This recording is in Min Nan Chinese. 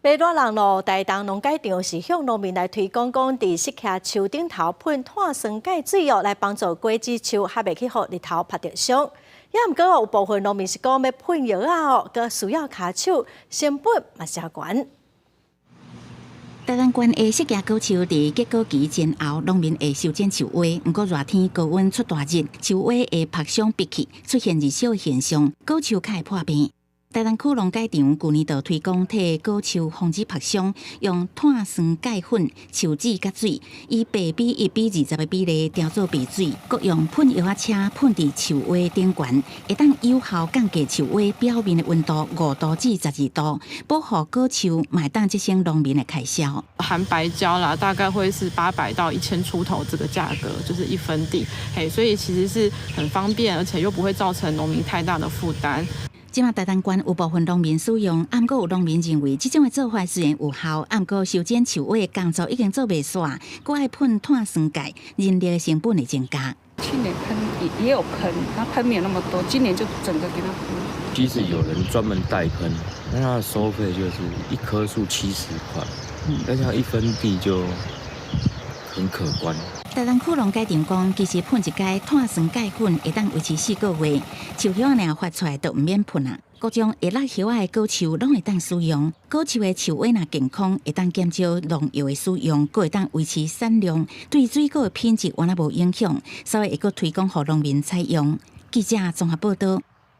欲熱人咯，台東農改場是向農民來推廣，講佇釋迦樹頂頭噴碳酸鈣水哦，來幫助果子樹較袂去予日頭曬著傷。也毋過有部分農民是講欲噴藥仔哦，閣需要跤手，成本嘛誠懸。台東縣的釋迦果樹佇結果期前後，農民會修剪樹蛙。毋過熱天高溫出大熱，樹蛙會曬傷閉去，出現日燒現象，果樹較會破病。台東區農改場舊年就推廣替果樹防止曬傷，用碳酸鈣粉、樹脂佮水，以8比1比20的比例調做白水，閣用噴藥仔車噴佇樹蛙頂懸，會當有效降低樹蛙表面的溫度5度至12度，保護果樹，嘛會當節省農民的開銷。含白膠啦，大概會是800到1000出頭，這個價格就是一分地，嘿，所以其實是很方便，而且又不會造成農民太大的負擔。這馬台東縣有部分農民使用，毋過有農民認為這種的做法雖然有效，毋過修剪樹蛙的工作已經做袂煞，閣愛噴碳酸鈣，人力的成本會增加。去年噴也有噴，他噴沒有那麼多，今年就整個給他噴。即使有人專門代噴，那他的收費就是一棵樹70塊，那像一分地就很可觀。台東區農改場講，其實噴一擺碳酸鈣粉會當維持4個月，樹葉若發出來就毋免噴啊。各種會落葉仔的果樹攏會當使用，果樹的樹蛙若健康，會當減少農藥的使用，閣會當維持產量，對水果的品質完全無影響，所以會閣推廣予農民採用。記者綜合報道。